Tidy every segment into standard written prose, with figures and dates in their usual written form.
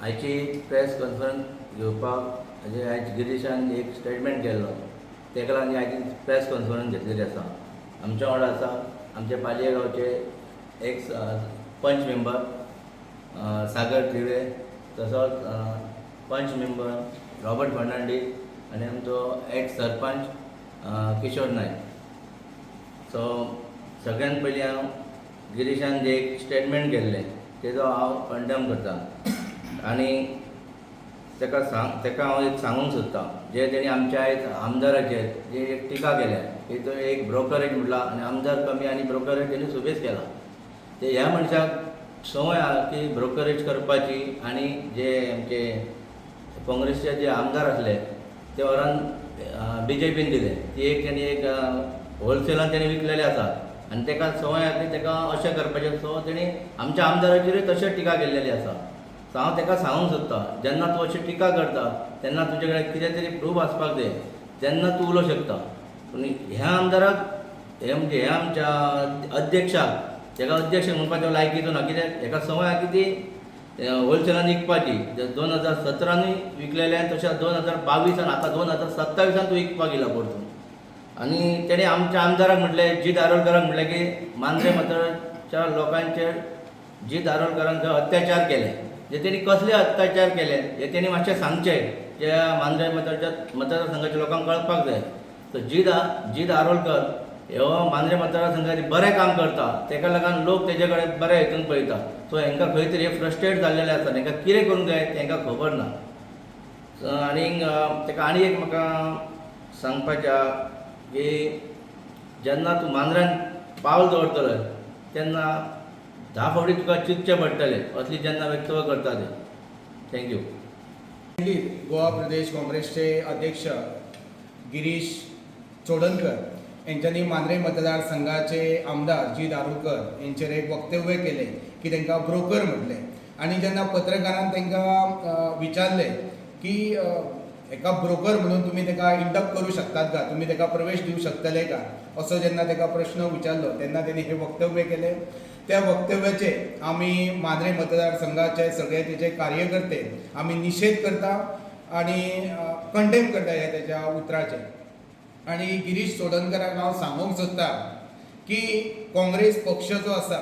आयची press conference घेवपाक म्हणजे आयज गिरीशान एक स्टेटमेंट केल्लो, तेका लागून आयची प्रेस कॉन्फरन्स घेतलेली आसा. आमच्या वांगडा आसा आमचे पालये गांवचे एक पंच मेंबर सागर थिवे, तसोच पंच मेंबर रॉबर्ट फर्नांडीस आनी आमचो एक्स सरपंच किशोर नायक. सो सगळ्यात पयलीं हांव गिरीशान जे एक स्टेटमेंट केल्लें तेजो हांव कंडम करता आनी ताका सांग, ताका हांव एक सांगूंक सोदतां, जे तेणी आमच्या आयज आमदाराचेर जे एक टिका केल्या की तो एक ब्रोकरेज म्हटला आनी आमदार कमी आनी ब्रोकरेज तेणी सुबेज केला. ते ह्या मनशाक संवय आहा की ब्रोकरेज करपाची आनी जे आमचे काँग्रेसचे जे आमदार आसले ते व्हरोन बीजेपीन दिले. ती एक तेणी एक होलसेलान तेणी विकलेले आसा आनी ताका संवय आहा की ताका अशें करपाचें. सो तेणी आमच्या आमदाराचेरूय तशें टिका केल्लेली आसा. सो हांव ताका सांगूंक सोदतां, जेन्ना तूं अशी टिका करता तेन्ना तुजे कडेन कितें तरी प्रूफ आसपाक जाय, तेन्ना तूं उलोवंक शकता. पूण ह्या आमदाराक, हे म्हणजे ह्या आमच्या अध्यक्षाक, ताका अध्यक्ष म्हणपाचो लायकीचो ना, कित्याक हेका संवय आहा की ती होलसेलान विकपाची. 2017नूय विकलेले, तशें 2022न, आतां 2027न तूं विकपाक येयला परतून. आनी तेणी आमच्या आमदाराक म्हटलें, जीत आरोलकराक म्हटलें की मांद्रे मतदारच्या लोकांचेर जीत आरोलकरान थंय अत्याचार केले. जे तेणी कसले अत्याचार केले हे तेणी मातशें सांगचें, जे मांद्रे मतदारच्या मतदारसंघाच्या लोकांक कळपाक जाय. सो जीत आरोलकर हो मांद्रे मतदारसंघात बरें काम करता, तेका लागून लोक तेजे कडेन बरे हितून पळयता. सो हेंकां खंय तरी फ्रस्ट्रेट जाल्लेले आसा, हेंकां कितें करूंक जाय तेंकां खबर ना. सो आनीक तेका आनी एक म्हाका सांगपाचें आहा की जेन्ना तूं मांद्र्यान पावल दवरतलो तेन्ना 10 फावटी तुका चिंतचें पडटलें असली जेन्ना वक्तव्य करता ते. Thank you. Goa प्रदेश काँग्रेसचे अध्यक्ष गिरीश चोडणकर यांच्यानी मांद्रे मतदारसंघाचे आमदार जी दारुकर यांचेर एक वक्तव्य केलें की तांकां ब्रोकर म्हटलें. आनी जेन्ना पत्रकारान तांकां विचारलें की एका ब्रोकर म्हणून तुमी ताका इंडक्ट करूं शकतात का, तुमी ताका प्रवेश दिवं शकतले का, असो जेन्ना ताका प्रश्न विचारलो तेन्ना तेणी हें वक्तव्य केलें. त्या वक्तव्याचे आमी मांद्रे मतदारसंघाचे सगळे तेजे कार्यकर्ते आमी निशेध करता आनी कंडेम करता ह्या तेच्या उतराचे. आनी गिरीश चोडणकराक हांव सांगूंक सोदतां की काँग्रेस पक्ष जो आसा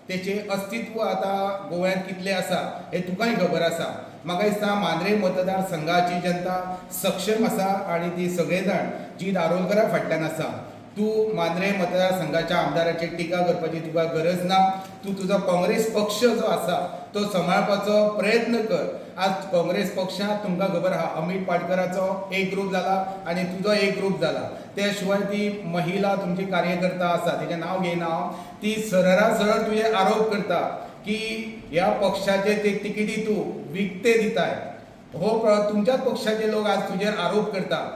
तेचें अस्तित्व आतां गोव्यांत कितलें आसा हें तुकाय खबर आसा. म्हाका दिसता मांद्रे मतदारसंघाची जनता सक्षम आसा आनी ती सगळे जाण जी दारोलकरा फाटल्यान आसा. तूं मांद्रे मतदारसंघाच्या आमदाराचेर टिका करपाची तुका गरज ना. तूं तुजो काँग्रेस पक्ष जो आसा तो सांबाळपाचो प्रयत्न कर. आज काँग्रेस पक्षांत तुमकां खबर आहा, अमीत पाटकराचो एक ग्रूप जाला आनी तुजो एक ग्रूप जाला. त्या शिवाय ती महिला तुमची कार्यकर्ता आसा, तेजें नांव घेयना हांव, ती सरळा सरळ तुजेर आरोप करता की ह्या पक्षाचे ते तिकेटी तूं विकते दिताय. हो तुमच्याच पक्षाचे लोक आज तुजेर आरोप करता.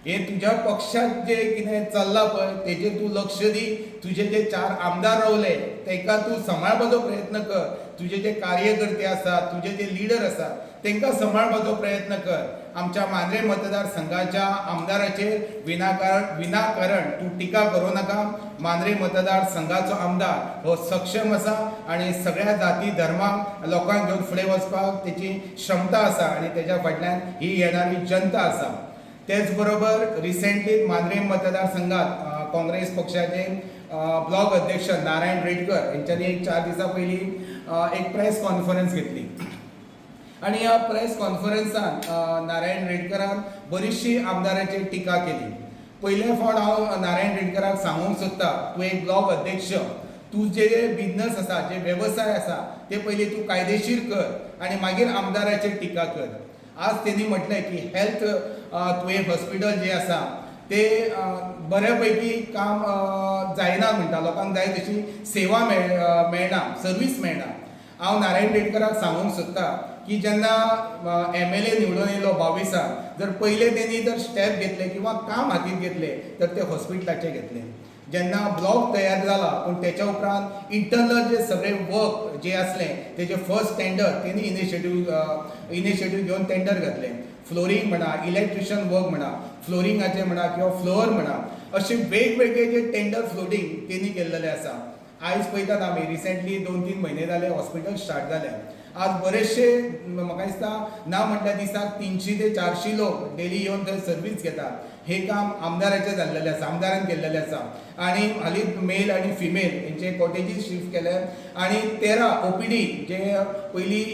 हे तुज्या पक्षात जे कितें चल्लां पळय तेजेर तूं लक्ष दी. तुजे जे 4 आमदार रावले तांकां तूं सांबाळपाचो प्रयत्न कर. तुजे जे कार्यकर्ते आसात, तुजे जे लिडर आसात तांकां सांबाळपाचो प्रयत्न कर. आमच्या मांद्रे मतदारसंघाच्या आमदाराचेर विनाकारण तूं टिका करूं नाका. मांद्रे मतदारसंघाचो आमदार हो सक्षम आसा आनी सगळ्या जाती धर्मांक लोकांक घेवन फुडें वचपाक तेची क्षमता आसा आनी तेज्या फाटल्यान ही येणारी जनता आसा. तेच बरोबर रिसेंटली मांद्रे मतदारसंघात काँग्रेस पक्षाचे ब्लॉक अध्यक्ष नारायण रेडकर यांच्यानी एक 4 दिसां पयलीं एक प्रेस कॉन्फरन्स घेतली आनी ह्या प्रेस कॉन्फरन्सान नारायण रेडकरान बरीचशी आमदाराचेर टिका केली. पयले फावट हांव नारायण रेडकराक सांगूंक सोदता, तूं एक ब्लॉक अध्यक्ष, तूं जे बिजनस आसा, जे वेवसाय आसा ते पयलीं तूं कायदेशीर कर आनी मागीर आमदाराचेर टिका कर. आज तेणी म्हटलें की हेल्थ तुवें हॉस्पिटल जें आसा ते बऱ्या पैकी काम जायना म्हणटा, लोकांक जाय तशी सेवा मेळना, सर्वीस मेळना. हांव नारायण रेडकराक सांगूंक सोदता की जेन्ना एमएलए निवडून येयलो 22, जर पयले तेणी जर स्टेप घेतले किंवा काम हातींत घेतले तर ते हॉस्पिटलाचे घेतले. जेन्ना ब्लॉक तयार जाला पूण तेच्या उपरांत इंटरनल जे सगळे वर्क जे आसले तेजे फर्स्ट टेंडर तेणी इनिशिएटीव घेवन टेंडर घातले. फ्लोरींग म्हणा, इलेक्ट्रिशियन वर्क म्हणा, फ्लोरिंगाचे म्हणा किंवा फ्लोअर म्हणा, अशे वेगवेगळे जे टेंडर फ्लोटींग तेणी केल्लेले आसा. आयज पळयतात आमी रिसेंटली 2-3 म्हयने जाले हॉस्पिटल स्टार्ट जालें. आज बरेचशे म्हाका दिसता ना म्हटल्यार दिसाक 300 ते 400 लोक डेली येवन थंय सर्वीस घेतात. हे काम आमदाराचें जाल्लेलें आसा, आमदारान केल्लेलें आसा. आनी हालींच मेल आनी फिमेल हेंचे कॉटेजीस शिफ्ट केले आनी 13 OPD जे पयलीं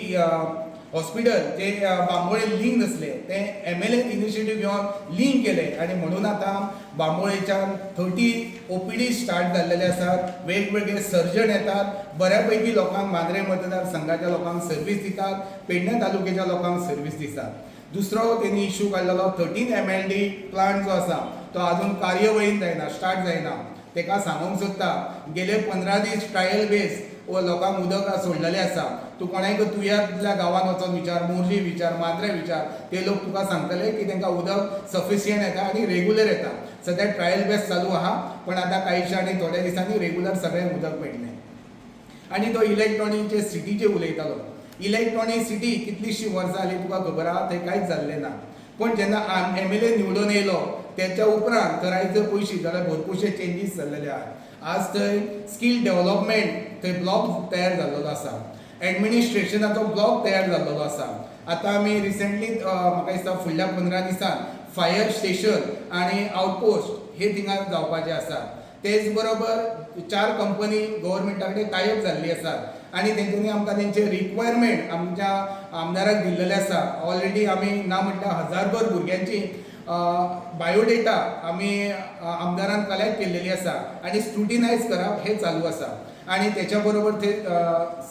हॉस्पिटल जे बांबोळे लिंक नासले ते MLA initiative घेवन लिंक केले आनी म्हणून आतां बांबोळेच्यान 30 OPD start जाल्लेले आसात. वेगवेगळे सर्जन येतात, बऱ्यापैकी लोकांक मांद्रे मतदारसंघाच्या लोकांक सर्वीस दितात, पेडणे तालुक्याच्या लोकांक सर्वीस दितात. दुसरो तेणी इशू काडलेलो 13 MLD plant जो आसा तो अजून कार्यवळीन जायना, स्टार्ट जायना. तेका सांगूंक सोदता गेले 15 दीस ट्रायल बेस व लोकांक उदक सोडलेलें आसा. तूं कोणायक तुयांतल्या गांवांत वचोन विचार, मोरजी विचार, मांद्रे विचार, ते लोक तुका सांगतले की तांकां उदक सफिशियंट येता आनी रेगुलर येता. सद्या ट्रायल बेस चालू आहा, पण आतां कांयशा आनी थोड्या दिसांनी रेगुलर सगळ्यांक उदक मेळटलें. आनी तो इलेक्ट्रॉनिकचे सिटीचे उलयतालो. इलेक्ट्रॉनीक सिटी कितलीशी वर्सां जालीं तुका खबर आहा, थंय कांयच जाल्लें ना. पूण जेन्ना MLA निवडून येयलो तेच्या उपरांत तर आयज जर पळयशी जाल्यार भरपूरशे चेंजीस जाल्लेले आहा. आज थंय स्कील डेव्हलपमेंट थंय ब्लॉक तयार जाल्लो आसा, एडमिनिस्ट्रेशनाचो ब्लॉक तयार जाल्लो आसा. आतां आमी रिसेंटली म्हाका दिसता फुडल्या 15 दिसान फायर स्टेशन आनी आउटपोस्ट हे थिंगा जावपाचे आसा. तेच बरोबर 4 कंपनी गव्हर्मेंटा कडेन टायप जाल्ली आसात आनी तेंच्यांनी आमकां तेंचे रिक्वायरमेंट आमच्या आमदाराक दिल्लेले आसा. ऑलरेडी आमी ना म्हणटा 1000 भुरग्यांची बायोडेटा आमी आमदारान कलेक्ट केल्लेली आसा आनी स्क्रुटिनायज करप हें चालू आसा. आनी तेच्या बरोबर ते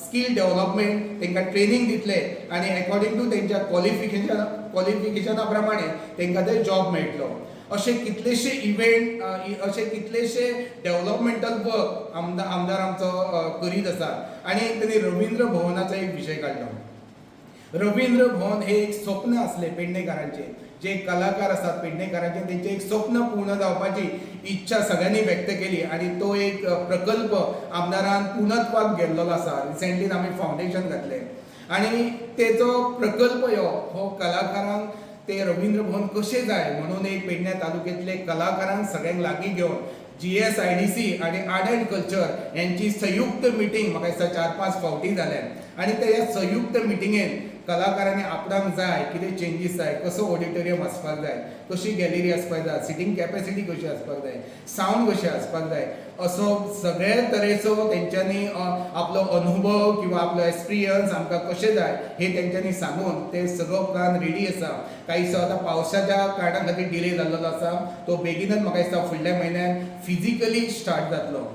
स्कील डेव्हलपमेंट तांकां ट्रेनींग दितले आनी एकॉर्डिंग टू तेंच्या क्वॉलिफिकेशना प्रमाणे तांकां ते जॉब मेळटलो. अशे कितलेशे इव्हेंट, अशे कितलेशे डेव्हलपमेंटल वर्क आमदार आमचो करीत आसा. आनी तेणी रवींद्र भवनाचो एक विशय काडलो. रवींद्र भवन हे एक स्वप्न आसलें पेडणेकारांचें, जे कलाकार आसात पेडणेकारांचे तेंचें एक स्वप्न पूर्ण जावपाची इच्छा सगळ्यांनी व्यक्त केली आनी तो एक प्रकल्प आमदारान पूर्णत्वाक गेल्लो आसा. रिसेंटली आमी फावंडेशन घातलें आनी तेचो प्रकल्प यो हो कलाकारांक ते रवींद्र भवन कशें जाय म्हणून एक पेडणे तालुक्यांतले कलाकारांक सगळ्यांक लागीं घेवन GSIDC आनी आर्ट अँड कल्चर यांची संयुक्त मिटींग म्हाका दिसता 4-5 फावटी जाल्या आनी त्या संयुक्त मिटिंगेन कलाकारांनी आपणाक जाय कितें चेंजीस जाय, कसो ऑडिटोरियम आसपाक जाय, कशी गॅलरी आसपाक जाय, सिटींग कॅपेसिटी कशी आसपाक जाय, सावंड कशें आसपाक जाय, असो सगळे तरेचो तेंच्यांनी आपलो अनुभव किंवा आपलो एक्सपिरियन्स आमकां कशें जाय हे तेंच्यांनी सांगून ते सगळो प्लान रेडी आसा. कांयसो आतां पावसाच्या कारणा खातीर डिले जाल्लो आसा, तो बेगीनच म्हाका दिसता फुडल्या म्हयन्यान फिजिकली स्टार्ट जातलो.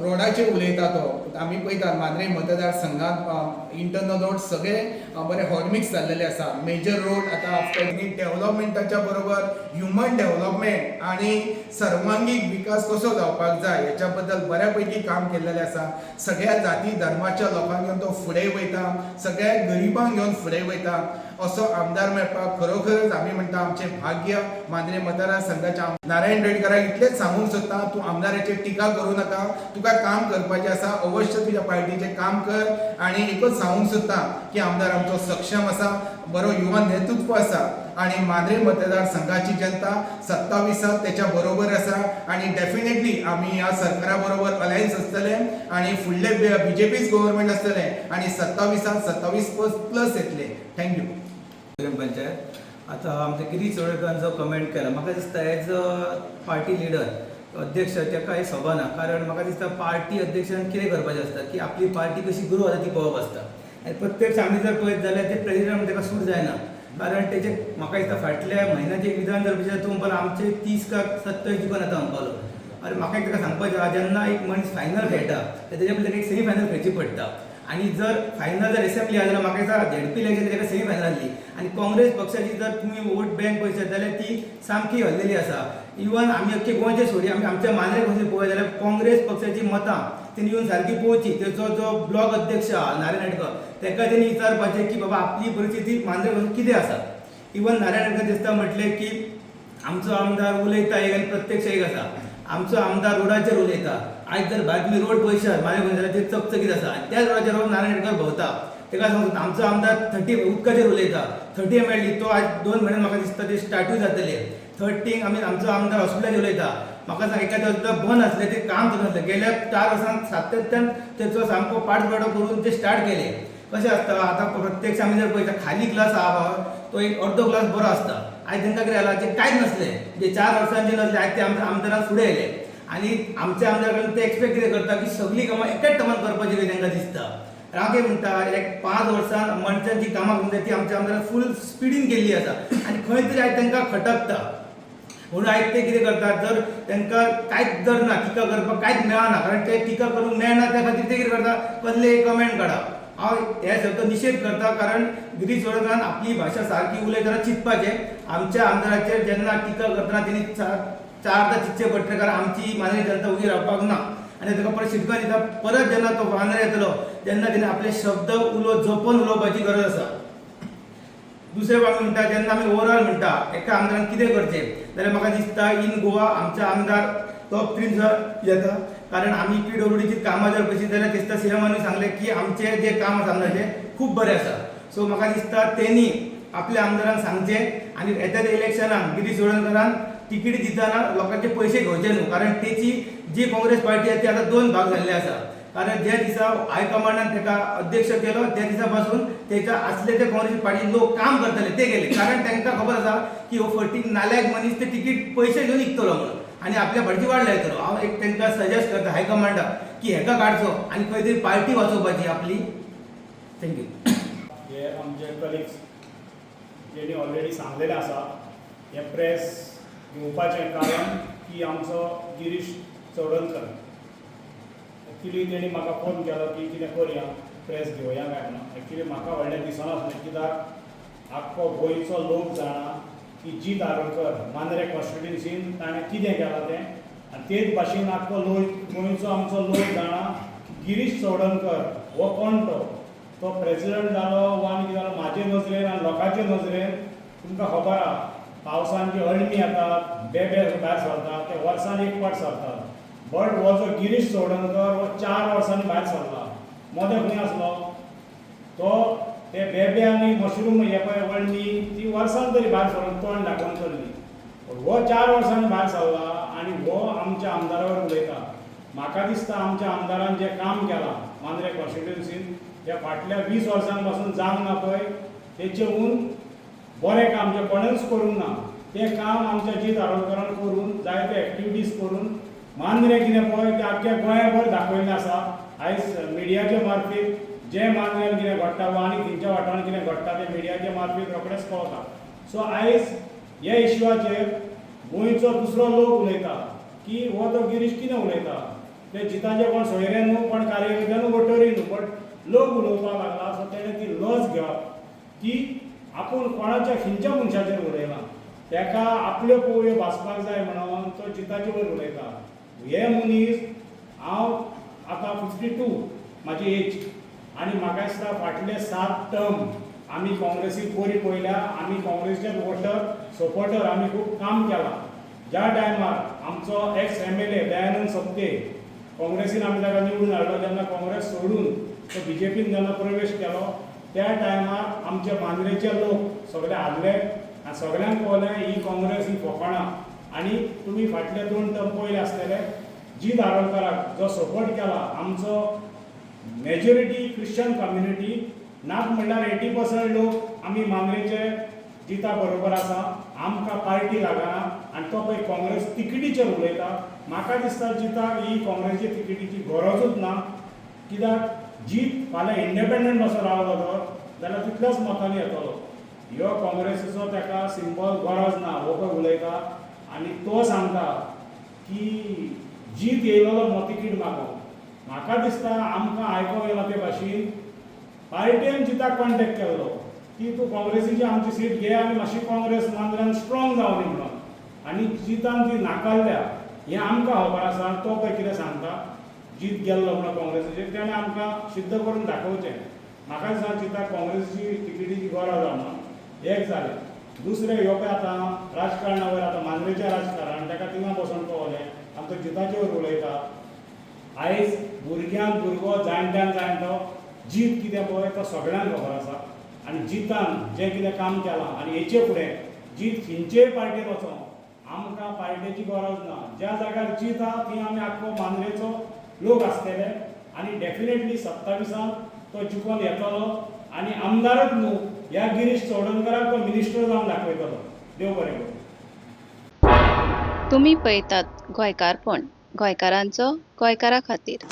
रोडाचेर उलयता तो आमी पळयतात मांद्रे मतदारसंघात इंटरनल रोड सगळे बरे हॉटमिक्स जाल्लेले आसा. मेजर रोड आतां आफ्टर डेव्हलपमेंटाच्या बरोबर ह्युमन डेव्हलपमेंट आनी सर्वांगीक विकास कसो जावपाक जाय हेच्या बद्दल बऱ्यापैकी काम केल्लेलें आसा. सगळ्या जाती धर्माच्या लोकांक घेवन तो फुडें वयता, सगळ्या गरिबांक घेवन फुडें वयता. असो आमदार मेळपाक खरोखरच आमी म्हणटा आमचें भाग्य. मांद्रे मतदारसंघाच्या नारायण रेडकराक इतलेंच सांगूंक सोदता, तूं आमदाराचेर टिका करूं नाका, तुका काम करपाचें आसा, अवश्य तुज्या पार्टीचें काम कर. आनी एकूच सांगूंक सोदता की आमदार आमचो सक्षम आसा, बरो युवा नेतृत्व आसा आनी मांद्रे मतदारसंघाची जनता 27 तेच्या बरोबर आसा आनी डेफिनेटली आमी ह्या सरकारा बरोबर अलायन्स आसतले आनी फुडले BJPच गव्हर्मेंट आसतले आनी 27 27 प्लस येतले. Thank you. Panchayat आतां आमच्या गिरीश चोडणकारान जो कमेंट केला म्हाका दिसता एज अ पार्टी लिडर अध्यक्ष ताका हें सोबना. कारण म्हाका दिसता पार्टी अध्यक्षान कितें करपाचें आसता की आपली पार्टी कशी ग्रो जाता ती पळोवप आसता. आनी प्रत्यक्ष आमी जर पळयत जाल्यार ते प्रेजिडेंट ताका सूट जायना. कारण तेजे म्हाका दिसता फाटल्या म्हयन्याचे एक विधान सभेचेर तो म्हणपालो आमचे 30 का 27 दुकान आतां म्हणपालो. आनी म्हाका एक ताका सांगपाचें आहा, जेन्ना एक मनीस फायनल खेळटा तेच्या पयलीं ताका एक सेमी फायनल खेळची पडटा. आनी जर फायनल जर एसेंब्ली आहा जाल्यार म्हाका दिसता झेडपी इलेक्शन ताका सेमी फायनल आहली. आनी काँग्रेस पक्षाची जर तुमी वोट बँक पळयशात जाल्यार ती सामकी हल्लेली आसा. इवन आमी अख्खे गोंयचे सोडी आमी आमच्या मांद्रे पसून पळोवया जाल्यार काँग्रेस पक्षाची मतां तेणी येवन सारकी पळोवची. तेचो जो ब्लॉक अध्यक्ष आहा नारायण हेडकर ताका तेणी विचारपाचें की बाबा आपली परिस्थिती मांद्रे पसून कितें आसा. इवन नारायण हेडकर दिसता म्हटलें की आमचो आमदार उलयता एक आनी प्रत्यक्ष एक आसा. आमचो आमदार रोडाचेर उलयता. आयज जर भायर तुमी रोड पळयशात मांद्रे जाल्यार ते चकचकीत आसा आनी त्याच रोडाचेर नारायण हेडकर भोंवता. ताका सांगता आमचो आमदार 30 उदकाचेर उलयता, 30 MLD तो आज 2 म्हयन्यान म्हाका दिसता ते स्टार्टूय जातले. थर्ड थिंग आमी आमचो आमदार हॉस्पिटलाचेर उलयता. म्हाका सांग एखादें हॉस्पिटल बंद आसलें तें काम चलनासलें, गेल्या 4 वर्सांत सातत्यान तेचो सामको पाठपुरावो करून ते स्टार्ट केले. कशें आसता आतां प्रत्यक्ष आमी जर पळयता खाली ग्लास आहा तो एक अर्दो ग्लास बरो आसता. आयज तांकां कितें जालां, जे कांयच नासलें, जे 4 वर्सांचे नासले, आयज ते आमच्या आमदारान फुडें येयले आनी आमच्या आमदारा कडल्यान ते एक्सपेक्ट कितें करता की सगळीं कामां एकाच टायमार करपाची कितें तांकां दिसता. हांव कितें म्हणटा, एक 5 वर्सां मनशान जी कामां करूंक जाय ती आमच्या आमदारान फूल स्पिडीन केल्ली आसा आनी खंय तरी आयज तांकां खटकता. म्हणून आयज ते कितें करतात, जर तांकां कांयच जर ना टिका करपाक कांयच मेळना, कारण ते टिका करूंक मेळना त्या खातीर ते कितें करता, कसले एक कमेंट काडप. हांव हे सगळो निशेध करता, कारण गिरीश चोडणकारान आपली भाशा सारकी उलयतना चिंतपाचें. आमच्या आमदाराचेर जेन्ना टिका करतना तेणी चारदां चिंतचें पडटलें, कारण आमची मांद्रे जनता उगी रावपाक ना. आनी ताका परत शिटकावन दिता, परत जेन्ना तो मांद्रे येतलो तेन्ना तेणी आपले शब्द उलो जपून उलोवपाची गरज आसा. दुसरें आमी म्हणटा, जेन्ना आमी ओवरऑल म्हणटा एका आमदारान कितें करचें, जाल्यार म्हाका दिसता इन गोवा आमच्या आमदार टॉप 3 येता. कारण आमी पीडब्ल्यूडीची कामां जर पळयशी जाल्यार दिसता सीएमानूय सांगलें की आमचें जें काम आसा आमदाराचें खूब बरें आसा. सो म्हाका दिसता तेणी आपल्या आमदारांक सांगचें आनी येता त्या इलेक्शनाक गिरीश चोडणकारान तिकेटी दितना लोकांचे पयशे घेवचे न्हू, कारण तेची जी काँग्रेस पार्टी आसा ती आतां 2 भाग जाल्ले आसा. कारण ज्या दिसा हायकमांडान ताका अध्यक्ष केलो त्या दिसा पासून तेच्या आसले ते काँग्रेस पार्टी लोक काम करतले ते गेले, कारण तांकां खबर आसा की हो फटींग नालायक मनीस ते तिकीट पयशे घेवन विकतलो म्हणून आनी आपल्या भटजी वाड लायतलो. हांव एक तांकां सजेस्ट करता हायकमांडाक की हेका काडचो आनी खंय तरी पार्टी वाचोवपाची आपली. Thank you. हे आमचे कलिग्स जेणी ऑलरेडी सांगलेलें आसा, हें प्रेस घेवपाचें कारण की आमचो गिरीश चोडणकर एक्चुली तेणी म्हाका फोन केलो की कितें करया, प्रेस घेवया काय म्हणून. एक्चुली म्हाका व्हडलें दिसनासलें, कित्याक आख्खो गोंयचो लोक जाणा की जीत आरोलकर मांद्रे कॉन्स्टिट्युन्सीन ताणें कितें केलां तें, आनी तेच भाशेन आख्खो लोक गोंयचो आमचो लोक जाणा की गिरीश चोडणकर हो कोण, तो तो प्रेजिडंट जालो वा आनी कितें जालो. म्हाजे नजरेन आनी लोकांचे नजरेन तुमकां खबर आहा, पावसान जी अळमी येतात, बेबे भायर सरतात, ते वर्सान एक फावट सरतात. बट हो जो गिरीश चोडणकर हो 4 वर्सांनी भायर सरला. मदें खंय आसलो तो, ते बेबे आनी मशरूम हे पळय अळमी ती वर्सान तरी भायर सरून तोंड दाखोवन चल्ली. हो 4 वर्सांनी भायर सरला आनी हो आमच्या आमदारावर उलयता. म्हाका दिसता आमच्या आमदारान जें काम केलां मांद्रे कॉन्स्टिट्युन्सीन, त्या फाटल्या 20 वर्सां पासून जावंक ना पळय, तेचेहून बरें काम जें कोणेंच करूंक ना तें काम आमच्या जीत आरोलकरान करून जायते एक्टिविटीज करून मांद्रे कितें पळय तें आख्ख्या गोंयभर दाखयल्लें आसा. आयज मिडियाच्या मार्फत जें मांद्र्यान कितें घडटा वा आनी खंयच्या वाठारान कितें घडटा तें मिडियाच्या मार्फत रोखडेंच कळटा. सो आयज ह्या इश्यूचेर गोंयचो दुसरो लोक उलयता की हो तो गिरीश कितें उलयता, ते जिताचे कोण सोयरे न्हू, कोण कार्यकर्ते न्हू, वोटरी न्हू, बट लोक उलोवपाक लागला. सो तेणें ती लज घेवप की आपूण कोणाच्या खंयच्या मनशाचेर उलयना, ताका आपल्यो पोवयो भाजपाक जाय म्हणून तो जिताचे वयर उलयता. हे मनीस, हांव आतां 52 म्हाजी एज, आनी म्हाका दिसता फाटले 7 टर्म आमी काँग्रेसीक बरी पळयल्या. आमी काँग्रेसीचे वोटर सपोर्टर, आमी खूब काम केलां. ज्या टायमार आमचो ex MLA Dayanand Sapte काँग्रेसीन आमी ताका निवडून हाडलो, जेन्ना काँग्रेस सोडून तो बीजेपीन जेन्ना प्रवेश केलो त्या टायमार आमचे मांद्रेचे लोक सगळे हारले आनी सगळ्यांक कळलें ही काँग्रेस ही फोकाणां. आनी तुमी फाटले 2 टर्म पयले आसतले, जीत आरोलकराक जो सपोर्ट केला आमचो मेजॉरिटी क्रिश्चन कम्युनिटी, नाक म्हणल्यार 80% लोक आमी मांद्रेचे जिता बरोबर आसा. आमकां पार्टी लागना आनी तो पळय काँग्रेस तिकेटीचेर उलयता. म्हाका दिसता जिताक ही काँग्रेसची तिकेटीची गरजूच ना, कित्याक जीत फाल्यां इंडिपेंडंट असो रावलो तर जाल्यार तितल्याच मतांनी येतलो. ह्यो काँग्रेसीचो ताका सिंबल गरज ना. हो पळय उलयता आनी तो सांगता की जीत येयलेलो मो तिकीट मागो. म्हाका दिसता आमकां आयकोंक येयला ते भाशेन पार्टेन जिताक कॉन्टेक्ट केल्लो की तूं काँग्रेसीची आमची सीट घे आनी मातशी काँग्रेस मांद्र्यान स्ट्रॉंग जावनी म्हणून, आनी जितान ती नाकारल्या हें आमकां खबर आसा. आनी तो पळय कितें सांगता, जीत गेल्लो म्हणून काँग्रेसीचेर, तेणें आमकां सिद्ध करून दाखोवचें. म्हाका दिसता जिताक काँग्रेसीची तिकेटीची गरज आसा म्हणून. एक जालें. दुसरें, ह्यो पळय आतां राजकारणा वयर, आतां मांद्रेचें राजकारण ताका थिंगा बसोन पावलें, आमचो जिताचेर उलयता. आयज भुरग्यान भुरगो, जाणट्यान जाणटो, जीत कितें पळय तो सगळ्यांक खबर आसा. आनी जितान जें कितें काम केलां आनी हेचे फुडें जीत खंयचेय पार्टीन वचों, आमकां पार्टेची गरज ना. ज्या जाग्यार जीत आहा थंय आमी आख्खो मांद्रेचो लोक आसतले आनी डेफिनेटली 27 तो जिखोन येतलो आनी आमदारच न्हू, ह्या गिरीश चोडणकराक तो मिनिस्टर जावन दाखयतलो. देव बरें करूं. तुमी पळयतात गोंयकारपण, गोंयकारांचो गोंयकारा खातीर.